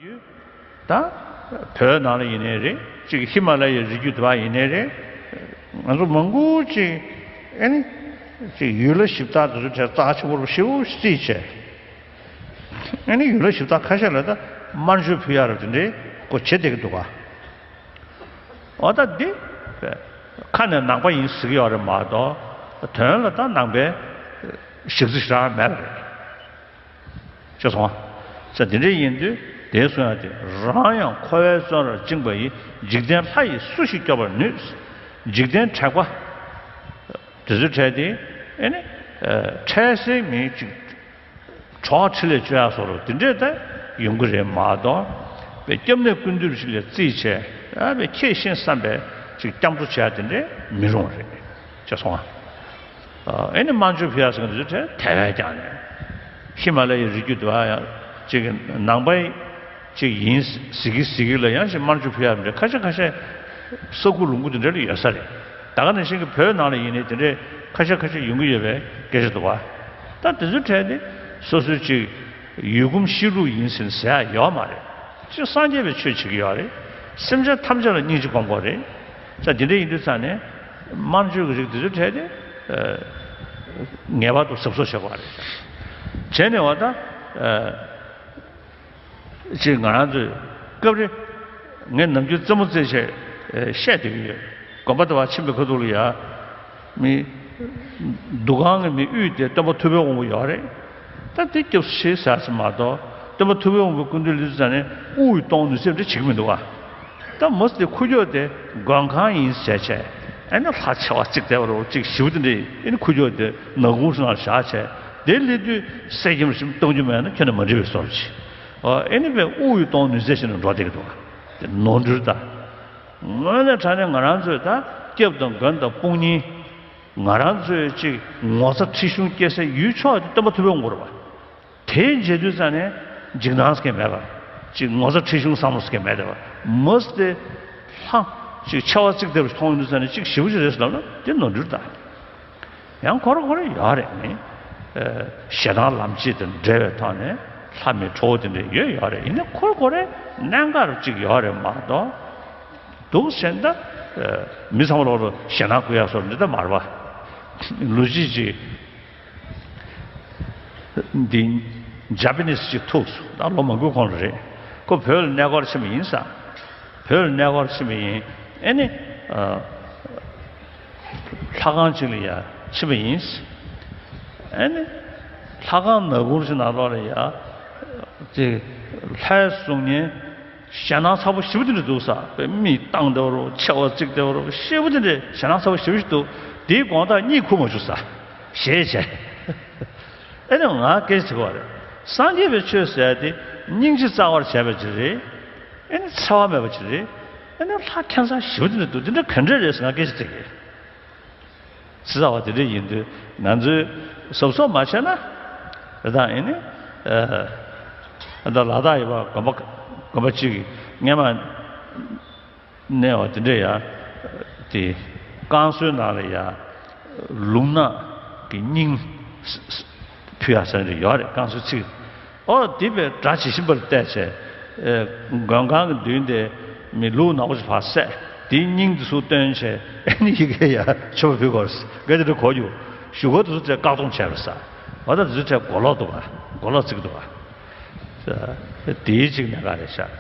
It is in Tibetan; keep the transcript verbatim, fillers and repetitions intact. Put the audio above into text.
ད་བོད་ནང་ལ་ཡིན་ནའི་རེད། ཅིག་ཧི་མ་ལ་ཡའི་རི་རྒྱུད་དེ་བ་ཡིན་ནའི་རེད། ང་ཚོ་མང་པོ་ཅིག་ཨེ་ནི་ཅིག་ཡུལ་ལྷ་གཞི་བདག་དེ་ཚོ་གྲས་རྩ་ཆེན་པོ་རུ་ཞེ་པོ་རྩིས་བྱས། ཨེ་ནི་ཡུལ་ལྷ་གཞི་བདག་ཁ་ཤས་ལ་ད་དམར་མཆོད་ཕུལ་ཡག་ར་དེ་འདྲའི་སྐོར་བྱེད་བསྡད་ཀྱི་འདུག་ག་འོ་ད་འདི་ཁ་ནས་ནང་པ་ཡིན་ཟེར་གྱི་ཡོད་རེད་མ་གཏོགས། དོན་ལ་ད་ནང་པའི་གཞི་རྩ་ཞེ་དྲག་མེད་པ་རེད། ཤེས་སོང་ཨ། ས་འདི་འདྲ་ཡིན་དུས་དེའི་གསུང་ཡག་དེ། རང་ཡང་འཁོར་བའི་བཙོན་རར་བཅིངས་པ་ཡི། འཇིག་རྟེན་ལྷ་ཡིས་སུ་ཞིག་སྐྱོབ་པར་ནུས། འཇིག་རྟེན་དྲེགས་པ་དེ་ཚོའི་གྲས་དེ་ཨེ་ནི་འཕྲལ་སེལ་མི་ཅིག་གྲོགས་འཕྲིན་ལས་བཅོལ་ཡག་བཟོ་འདྲ་དེ་འདྲས་ད་ཡོང་གི་རེད་མ་གཏོགས། པའི་སྐྱབས་གནས་ཀུན་འདུས་ཞིག་ལ་རྩིས་བྱས། ཨ་པའི་ཁྱེད་ཤེས་བསམ་པའི་ཅིག་སྐྱབས་འགྲོ་བྱེད་ཡག་དེ་འདྲས་མི་རུང་བ་རེད། ཤེས་སོང་ཨ། ཨ་ཨེ་ནི་དམར་མཆོད་ཕུལ་ཡག་ཟེར་མཁན་དེ་ཚོ་དེ་དེ་བས་ཀྱང་ནས། ཧི་མ་ལ་ཡའི་རི་རྒྱུད་དེ་བ་ཡང་ཅིག་ནང་པའི་ཅིག་ཡིན་ཟེར་གི་ཟེར་གི་ལ་ཡང་ཞིག་དམར་མཆོད་ཕུལ་ཡག་མི་འདྲ་ཁ་ཤས་ཁ་ཤས་ས་ཁུག་ལུང་ཁུག་དེ་འདྲ་ལ་ཡོད་ས་རེད། ད་ག་ནང་བཞིན་གྱི་བོད་ནང་ལ་ཡིན་ནའི་དེ་འདྲའི་ཁ་ཤས་ཁ་ཤས་ཡོང་གི་ཡོད་པའི་སྐད་ཆ་འདུག་བ། ད་དེ་ཚོའི་གྲས་དེ་སོ་སོའི་ཅིག་ཡུལ་གོམས་གཤིས་ལུགས་ཡིན་ཟེར་ཟེར་ཡག་ཡོད་མ་རེད། ཅིག་སངས་རྒྱས་པའི་ཆོས་བྱེད་ཀྱི་ཡོད་རེད། སེམས་ཅན་ཐམས་ཅད་ལ་སྙིང་རྗེ་སྒོམ་དགོས་རེད། ས་དེ་འདྲ་ཡིན་དུས་ཙང་ནས་དམར་མཆོད་ཀྱི་རིགས་དེ་ཚོའི་གྲས་དེ་ངེས་པར་དུ་གཟབ་གཟབ་བྱེད་དགོས་རེད། བྱས་ནས་བ་ད། ཅིག་ང་རང་ཚོས་སྐབས་རེ་ངས་ནམ་རྒྱུན་རྩེད་མོ་རྩེ་བྱས་བཤད་སྡོད་ཀྱི་ཡོད། དགོན་པ་དེ་བ་ཕྱིན་པའི་ཁ་ཐུག་ལ་ཡ། མི་འདུ་ཁང་གི་མི་དབུས་དེ་སྟོན་པ་ཐུབ་པའི་དབང་པོ་ཡོད་རེད། ད་དེ་སྐྱབས་སུ་མཆི་ཟེར་ཙམ་མ་གཏོགས་སྟོན་པ་ཐུབ་པའི་དབང་པོའི་སྐུ་མདུན་སླེབས་ཙང་ནས་དབུགས་གཏོང་ནུས་ཚད་འདྲ་བྱེད་ཀྱི་མི་འདུག་ག་ད་མོ་དེ་ཁུག་ཀྱོག་དེ་མགོན་ཁང་ཡིན་ཟེར་བྱས། ཨ་ནི་ལྷ་ཆེ་བ་གཅིག་བསྡད་པ་རེད། གཅིག་ཞེ་པོ་དེ་འདྲ་ཨ་ནི་ཁུག་ཀྱོག་དེ་ནག་ཁུང་ནང་བཞག་བྱས། དེ་སླེབས་དུས་གསེར་སྐྱེམས་ཤིག་གཏོང་རྒྱུ་མེད་ན་ཁྱོན་ནས་མ་འགྲིག་པའི་བཟོ་འདྲ་ཅིག་ཨ་ཨེ་ནི་པའི་དབུགས་ཡི་གཏོང་ནུས་ཚད་ཞིག་ནས་འགྲོ་བསྡད་ཀྱི་འདུག་ག་དེ་ནོར་འཁྲུལ་ད། དངོས་གནས་དྲང་གནས་ང་རང་ཚོས་ད་སྐྱབས་དང་མགོན་དང་དཔུང་གཉེན། ང་རང་ཚོའི་ཅིག་ངོ་ཚ་ཁྲེལ་གཞུང་སྐྱེ་སའི་ཡུལ་ཕྱོགས་དེ་སྟོན་པ་ཐུབ་པའི་དབང་པོ་རེད་པ། དེ་མཇལ་དུས་ཙང་ནས་འཇིགས་སྣང་ཟེར་མཁན་མེད་པ། ཅིག་ངོ་ཚ་ཁྲེལ་གཞུང་བསམ་བློ་ཟེར་མཁན་མེད་པ། མོ་དེ་ལྷ་ཅིག་ཆེ་བ་གཅིག་བསྡད་པ་ཞིག་མཐོང་ཡོང་དུས་ཙང་ནས་ཅིག་ཞེ་པོ་ཅིག་རེད་ཟེར་ལབ་ན་དེ་ནོར་འཁྲུལ་ད། ཡང་ཁོ་རང་ཁོ་རང་ཡོད་རེད་ནི། ཨ་ཞེ་སྡང་ལམ་བྱེད་དང་འབྲེལ་བའི་ཐོག་ནས་ལྷ་མིའི་གྲོགས་པོ་དེ་འདྲ་ཡོད་ཡོད་རེད། ཡིན་ནའི་ཁོ་རང་ཁོ་རང་གནད་འགག་རུ་ཅིག་ཡོད་རེད་མ་གཏོགས། འདུག་ཟེར་ན་ད་ཨ་མི་ཚང་མ་ལོག་ལ་ཞེ་སྡང་སྐུལ་ཡག་བཟོ་འདི་ད་མ་རེད་པ། ལོ་རྒྱུས་ཅིག་འདི་ཇ་པ་ནིས་ཅིག་ཐུག་སོང་། ད་ལོ་མང་པོའི་གོང་ལ་རེད། ཁོ་བོད་ལ་གནས་སྐོར་ཕྱིན་པ་ཡིན་ས། བོད་ལ་གནས་སྐོར་ཕྱིན་པ་ཡིན། ཨེ་ནི་ཨ་ལྷ་ཁང་ཅིག་ལ་ཡ་ཕྱིན་པ་ཡིན། ཨེ་ནི་ལྷ་ཁང་ནག་ཁུང་ཞིག་ནང་ལོགས་ལ་ཡ་དེ་ལྷའི་གཟུགས་བརྙན་ཞེད་སྣང་ཚ་པོ་ཞེ་པོ་དེ་འདྲ་འདུག་ས། དཔེ་མིག་གདངས་བསྡད་པ་རོ། མཆེ་བ་གཙིགས་བསྡད་པ་རོ། ཞེ་པོ་དེ་འདྲ་ཞེད་སྣང་ཚ་པོ་ཞེ་པོ་ཞིག་འདུག་དེའི་དགོང་དག་གཉིད་ཁུག་མ་བྱུང་ས། ཞེད་བྱས། ཨེ་ནི་ང་སྐད་ཆ་དྲི་བ་རེད། སངས་རྒྱས་པའི་ཆོས་ཟེར་ཡ་དེ་སྙིང་རྗེ་རྩ་བར་བྱས་པ་ཅིག་རེད། ཨེ་ནི་འཚེ་བ་མེད་པ་ཅིག་རེད། ཨེ་ནི་ལྷ་ཁྱད་མཚར་ཞེ་པོ་དེ་འདྲ་འདུག་དེ་འདྲ་ག་འདྲ་རེད་ཟེར་ང་སྐད་ཆ་དྲི་གི། ཚེ་ཚ་བ་དེ་འདྲ་ཡིན་དུས་ང་ཚོས་གཟབ་གཟབ་མ་བྱས་ན། རེད་ད་ཨེ་ནི་ཨ་ད་ལ་དྭགས་ཡོད་པ་དགོན་པ་དགོན་པ་གཅིག་གི་སྔས་མ་གནས་པ་དེ་འདྲ་ཡ། དེ་བསྐང་གསོའི་ནང་ལ་ཡ་ལུག་ནག་གི་སྙིང་ཕུལ་ཡག་ས་འདྲ་ཡོད་རེད། བསྐང་གསོའི་ཚིག་ཨོ་དེ་བས་སྒྲ་ཇི་བཞིན་པར་བལྟས་བྱས། ཨེ་མགོན་ཁང་གི་མདུན་དེ་མི་ལུག་ནག་པོ་ཞིག་ཕར་བསད། དེའི་སྙིང་དེ་ཚུར་བཏོན་བྱས་ཨ་ནི་ཡི་གེ་ཡ་མཆོད་པ་ཕུལ་དགོས་རེད། ག་དེ་འདྲ་གོ་རྒྱུ། བཞུགས་སྒར་དེ་ཚོ་བཅས་བཀག་སྡོམ་བྱས་པ་རེད་ས། འོ་ད་དེ་ཚོ་བཅས་གོ་ལོག་འདུག་ག་གོ་ལོག་བརྩི་གི་འདུག་ག་དེའི་གཅིག་གནད་འགག་རེད་ཤག